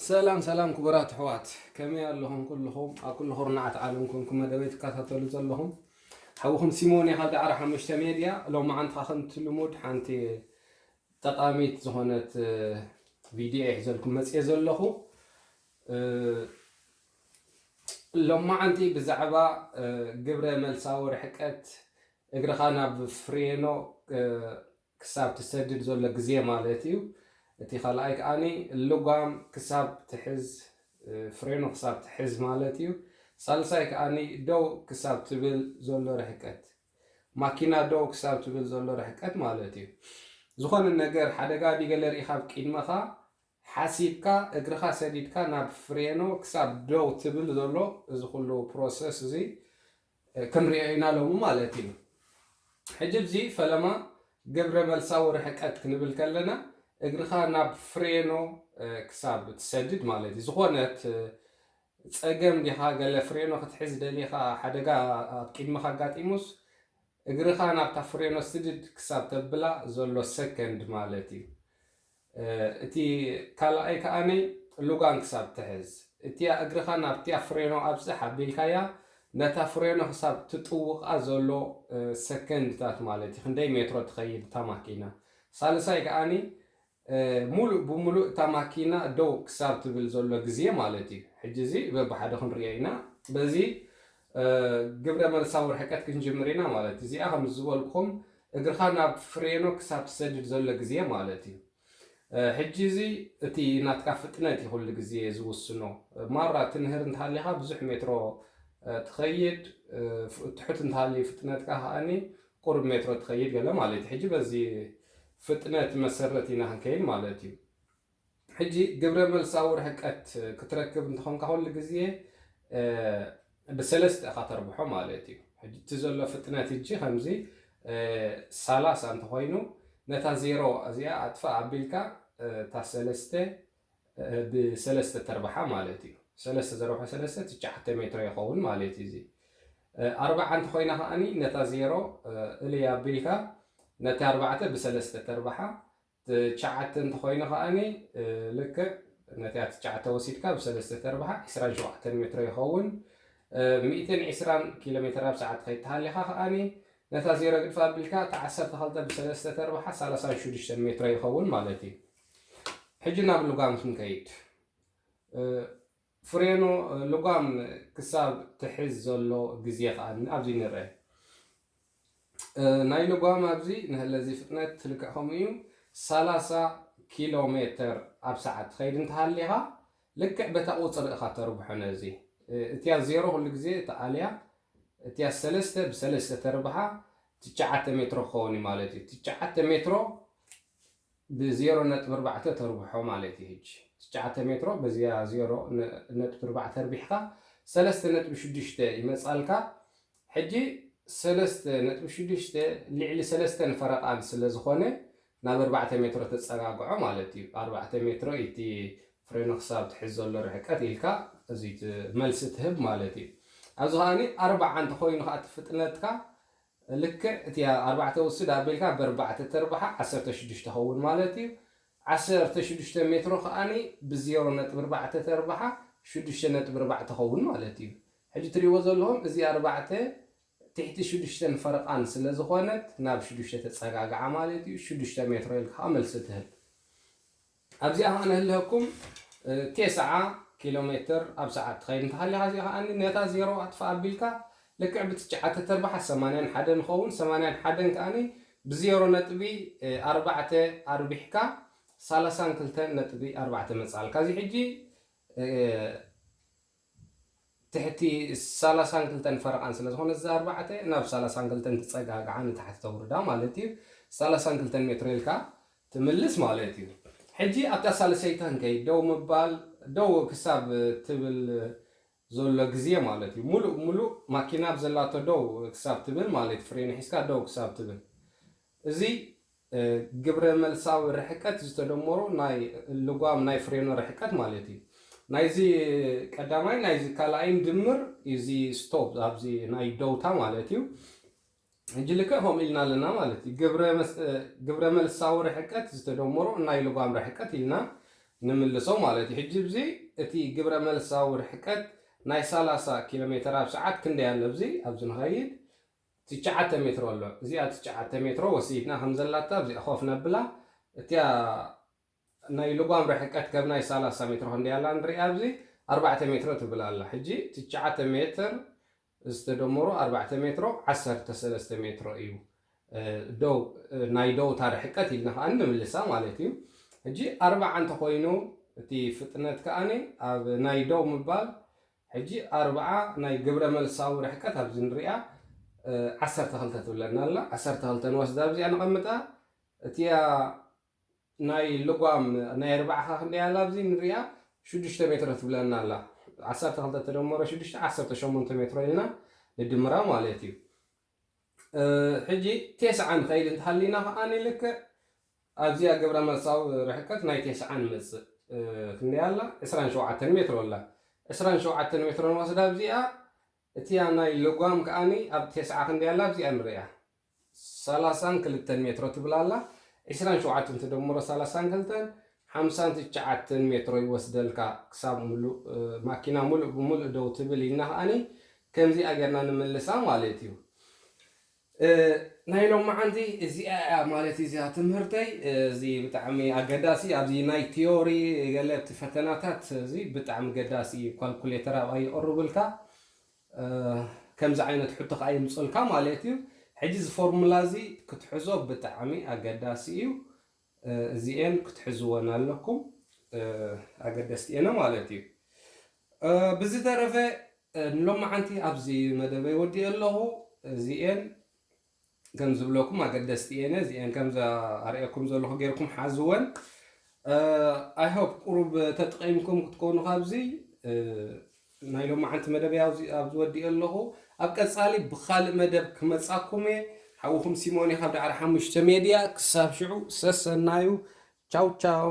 ሰላም ሰላም ክቡራት ኣሕዋት፣ ከመይ ኣለኹም ኩልኹም? ኣብ ኩሉ ኩርናዓት ዓለም ኮንኩም መደበይ ትከታተሉ ዘለኹም ሓውኹም ሲሞን እየ ካብ ዳዕሮ ሓሙሽተ ሜድያ። ሎማዓንቲ ከምቲ ልሙድ ሓንቲ ጠቓሚት ዝኾነት ቪድዮ እየ ሒዘልኩም መፅየ ዘለኹ። ሎማዓንቲ ብዛዕባ ግብረ መልሳዊ ርሕቀት እግርኻ ናብ ፍሬኖ ክሳብ ትሰድድ ዘሎ ግዜ ማለት እዩ። እቲ ካልኣይ ከዓኒ ልጓም ክሳብ ትሕዝ፣ ፍሬኖ ክሳብ ትሕዝ ማለት እዩ። ሳልሳይ ከዓኒ ደው ክሳብ ትብል ዘሎ ርሕቀት፣ ማኪና ደው ክሳብ ትብል ዘሎ ርሕቀት ማለት እዩ። ዝኾነ ነገር ሓደጋ ድዩ ገለ ርኢኻ ኣብ ቅድመኻ ሓሲብካ እግርኻ ሰዲድካ ናብ ፍሬኖ ክሳብ ደው ትብል ዘሎ እዚ ኩሉ ፕሮሰስ እዚ ክንሪኦ ኢና ሎሚ ማለት እዩ። ሕጂ እዚ ፈለማ ግብረ መልሳዊ ርሕቀት ክንብል ከለና እግርኻ ናብ ፍሬኖ ክሳብ ትሰድድ ማለት እዩ። ዝኾነት ፀገም ዲኻ ገለ ፍሬኖ ክትሕዝ ደሊኻ ሓደጋ ኣብ ቅድመኻ ኣጋጢሙስ እግርኻ ናብታ ፍሬኖ ስድድ ክሳብ ተብላ ዘሎ ሰከንድ ማለት እዩ። እቲ ካልኣይ ከዓኒ ልጓም ክሳብ ትሕዝ እቲያ እግርኻ ናብቲያ ፍሬኖ ኣብፅሕ ኣቢልካያ ነታ ፍሬኖ ክሳብ ትጥውቓ ዘሎ ሰከንድታት ማለት እዩ። ክንደይ ሜትሮ ትኸይድ እታ ማኪና። ሳልሳይ ከዓኒ ሙሉእ ብሙሉእ እታ ማኪና ደው ክሳብ ትብል ዘሎ ግዜ ማለት እዩ። ሕጂ እዚ በብሓደ ክንሪኦ ኢና። በዚ ግብረ መልሳዊ ርሕቀት ክንጅምር ኢና ማለት እዩ። እዚኣ ከም ዝበልኩም እግርኻ ናብ ፍሬኖ ክሳብ ትሰድድ ዘሎ ግዜ ማለት እዩ። ሕጂ እዚ እቲ ናትካ ፍጥነት እዩ ኩሉ ግዜ ዝውስኖ። ማራ ትንህር እንተሃሊኻ ብዙሕ ሜትሮ ትኸይድ፣ ትሑት እንተሃልዩ ፍጥነትካ ከዓኒ ቁሩብ ሜትሮ ትኸይድ ገለ ማለት እዩ። ሕጂ በዚ ፍጥነት መሰረት ኢና ክንከይድ ማለት እዩ። ሕጂ ግብረ መልሳዊ ርሕቀት ክትረክብ እንተኾንካ ኩሉ ግዜ ብሰለስተ ኢኻ ተርብሖ ማለት እዩ። ሕጂ እቲ ዘሎ ፍጥነት ሕጂ ከምዚ ሰላሳ እንተኾይኑ ነታ ዜሮ እዚኣ ኣጥፋእ ኣቢልካ እታ ሰለስተ ብሰለስተ ተርብሓ ማለት እዩ። ሰለስተ ዘርብሖ ሰለስተ ትሽዓተ ሜትሮ ይኸውን ማለት እዩ። እዚ ኣርባዓ እንተኾይና ከዓኒ ነታ ዜሮ እልይ ኣቢልካ ነቲ ኣርባዕተ ብሰለስተ ተርብሓ ትሽዓተ እንተኾይኑ ከዓኒ ልክዕ ነቲያ ትሽዓተ ወሲድካ ብሰለስተ ተርብሓ ዒስራን ሸውዓተን ሜትሮ ይኸውን። ሚእትን ዒስራን ኪሎ ሜትር ኣብ ሰዓት ከይተሃሊኻ ከዓኒ ነታ ዜሮ ግድፍ ኣቢልካ እታ ዓሰርተ ክልተ ብሰለስተ ተርብሓ ሰላሳን ሽዱሽተን ሜትሮ ይኸውን ማለት እዩ። ሕጂ ናብ ልጓም ክንከይድ። ፍሬኖ ልጓም ክሳብ ትሕዝ ዘሎ ግዜ ከዓኒ ኣብዚ ንርአ። ናይ ልጓም ኣብዚ ንህለዚ ፍጥነት ልክዕ ከምኡ እዩ። ሰላሳ ኪሎ ሜትር ኣብ ሰዓት ትኸይድ እንተሃሊኻ ልክዕ በታ ቁፅሪ ኢኻ ተርብሖ ነዚ። እቲያ ዜሮ ኩሉ ግዜ እታ ኣልያ እቲያ ሰለስተ ብሰለስተ ተርብሓ ትሽዓተ ሜትሮ ክኸውን እዩ ማለት እዩ። ትሽዓተ ሜትሮ ብዜሮ ነጥቢ ኣርባዕተ ተርብሖ ማለት እዩ። ሕጂ ትሽዓተ ሜትሮ በዚያ ዜሮ ነጥቢ ኣርባዕተ ተርቢሕካ ሰለስተ ነጥቢ ሽዱሽተ ይመጻልካ። ሕጂ ሰለስተ ነጥቢ ሽዱሽተ ልዕሊ ሰለስተን ፈረቓን ስለ ዝኾነ ናብ ኣርባዕተ ሜትሮ ተጸጋግዖ ማለት እዩ። ኣርባዕተ ሜትሮ እቲ ፍሬኖ ክሳብ ትሕዝ ዘሎ ርሕቀት ኢልካ እዚ መልሲ ትህብ ማለት እዩ። ኣብዚ ከዓኒ ኣርባዓ እንተኾይኑ ከዓ እቲ ፍጥነትካ ልክዕ እቲ ኣርባዕተ ውስድ ኣቢልካ ብኣርባዕተ ተርብሓ ዓሰርተ ሽዱሽተ ኸውን ማለት እዩ። ዓሰርተ ሽዱሽተ ሜትሮ ከዓኒ ብዜሮ ነጥቢ ኣርባዕተ ተርብሓ ሽዱሽተ ነጥቢ ኣርባዕተ ኸውን ማለት እዩ። ሕጂ ትሪእዎ ዘለኹም እዚ ኣርባዕተ ትሕቲ ሽዱሽተን ፈረቓን ስለ ዝኾነት ናብ ሽዱሽተ ተጸጋግዓ ማለት እዩ። ሽዱሽተ ሜትሮ ኢልካ ከዓ መልሲ ትህብ። ኣብዚኣ ከዓ ነህልሀኩም ቴስዓ ኪሎ ሜትር ኣብ ሰዓት ትኸይድ እንተሃሊኻ እዚኣ ከዓኒ ነታ ዜሮ ኣጥፋ ኣቢልካ ልክዕ ብትሽዓተ ተርባሓ ሰማንያን ሓደን ንኸውን ሰማንያን ሓደን ከዓኒ ብዜሮ ነጥቢ ኣርባዕተ ኣርቢሕካ ሰላሳን ክልተን ነጥቢ ኣርባዕተ መጻልካ እዚ ሕጂ ትሕቲ ሰላሳን ክልተን ፈረቓን ስለ ዝኾነ እዚ ኣርባዕተ ናብ ሰላሳን ክልተን ትጸጋግዓ ንታሕቲ ተውርዳ ማለት እዩ። ሰላሳን ክልተን ሜትሮ ኢልካ ትምልስ ማለት እዩ። ሕጂ ኣብታ ሳልሰይቲ ክንከይድ ደው ምባል ደው ክሳብ ትብል ዘሎ ግዜ ማለት እዩ። ሙሉእ ሙሉእ ማኪና ብዘላቶ ደው ክሳብ ትብል ማለት ፍሬን ሒዝካ ደው ክሳብ ትብል እዚ ግብረ መልሳዊ ርሕቀት ዝተደመሮ ናይ ልጓም ናይ ፍሬኖ ርሕቀት ማለት እዩ። ናይዚ ቀዳማይ ናይዚ ካልኣይን ድምር እዚ ስቶፕ ኣብዚ ናይ ደውታ ማለት እዩ። ሕጂ ልክዕ ከምኡ ኢልና ኣለና ማለት እዩ። ግብረ መልሳዊ ርሕቀት ዝተደመሮ ናይ ልጓም ርሕቀት ኢልና ንምልሶ ማለት እዩ። ሕጂ እዚ እቲ ግብረ መልሳዊ ርሕቀት ናይ ሰላሳ ኪሎ ሜትር ኣብ ሰዓት ክንደይ ኣሎ? እዚ ኣብዚ ንኸይድ ትሽዓተ ሜትሮ ኣሎ። እዚኣ ትሽዓተ ሜትሮ ወሲድና ከም ዘላታ ኣብዚኣ ኮፍ ነብላ። እቲኣ ናይ ልጓም ርሕቀት ከም ናይ ሰላሳ ሜትሮ ክንደይ ኣላ ንሪኣ። ኣብዚ ኣርባዕተ ሜትሮ ትብል ኣላ። ሕጂ ትሽዓተ ሜትር ዝተደመሩ ኣርባዕተ ሜትሮ ዓሰርተ ሰለስተ ሜትሮ እዩ። እ፣ ደው፣ እ፣ ናይ ደውታ ርሕቀት ኢልና ከኣ ንምልሳ ማለት እዩ። ሕጂ ኣርባዓ እንተኾይኑ እቲ ፍጥነት ከኣኒ ኣብ ናይ ደው ምባል ሕጂ ኣርባዓ ናይ ግብረ መልሳዊ ርሕቀት ኣብዚ ንሪኣ፣ እ፣ ዓሰርተ ክልተ ትብለና ኣላ። ዓሰርተ ክልተ ንወስዳ ኣብዚኣ ነቐምጣ። እቲኣ ናይ ልጓም ናይ ኣርባዕኻ ክንደይ ኣላ ኣብዚ ንሪኣ ሽዱሽተ ሜትሮ ትብለና ኣላ። ዓሰርተ ክልተ ተደመረ ሽዱሽተ ዓሰርተ ሸሞንተ ሜትሮ ኢልና ንድምራ ማለት እዩ። እ፣ ሕጂ ቴስዓ ንኸይድ እንተሃሊና ከኣ ልክዕ ኣብዚኣ ግብረ መልሳዊ ርሕቀት ናይ ቴስዓ ንመጽእ። እ፣ ክንደይ ኣላ? ዕስራን ሸውዓተን ሜትሮ ኣላ። ዕስራን ሸውዓተን ሜትሮ ንወስዳ ኣብዚኣ። እቲኣ ናይ ልጓም ከኣኒ ኣብ ቴስዓ ክንደይ ኣላ ኣብዚኣ ንሪኣ። ሰላሳን ክልተን ሜትሮ ትብል ኣላ። ዕስራን ሸውዓተን ትደምሮ ሰላሳን ክልተን ሓምሳን ትሽዓተን ሜትሮ ይወስደልካ ክሳብ ሙሉእ፣ እ፣ ማኪና ሙሉእ ብሙሉእ ደው ትብል ኢልና ከኣኒ ከምዚኣ ጌርና ንምልሳ ማለት እዩ። እ፣ ናይ ሎማዓንቲ እዚኣ እያ ማለት እዩ እዚኣ ትምህርተይ። እ፣ እዚ ብጣዕሚ ኣገዳሲ፣ ኣብዚ ናይ ቲዮሪ ገለ እቲ ፈተናታት እዚ ብጣዕሚ ገዳሲ እዩ። ካልኩሌተር ኣብኣ ይቐርብልካ፣ እ፣ ከምዚ ዓይነት ሕቶ ከኣ ይምፀልካ ማለት እዩ። ሕጂ እዚ ፎርሙላ እዚ ክትሕዞ ብጣዕሚ ኣገዳሲ እዩ። እ፣ እዚኤን ክትሕዝወን ኣለኩም፣ እ፣ ኣገደስቲ እየን ማለት እዩ። እ፣ ብዝተረፈ፣ እ፣ ንሎማዓንቲ ኣብዚ መደበይ ወዲኤ ኣለኹ። እዚኤን ከም ዝብለኩም ኣገደስቲ እየን፣ እዚኤን ከም ኣርእየኩም ዘለኹ ጌርኩም ሓዝወን። እ፣ I hope ቁሩብ ተጠቒምኩም ክትኮኑ ካብዚ፣ እ፣ ናይ ሎማዓንቲ መደበይ ኣብዚ፣ ኣብዚ ወዲኤ ኣለኹ። ኣብ ቀጻሊ ብኻልእ መደብ ክመጻኩም እየ። ሓውኹም ሲሞን እየ ካብ ዳዕሮ ሓሙሽተ ሜድያ። ክሳብ ሽዑ ሰሰናዩ። ቻው ቻው።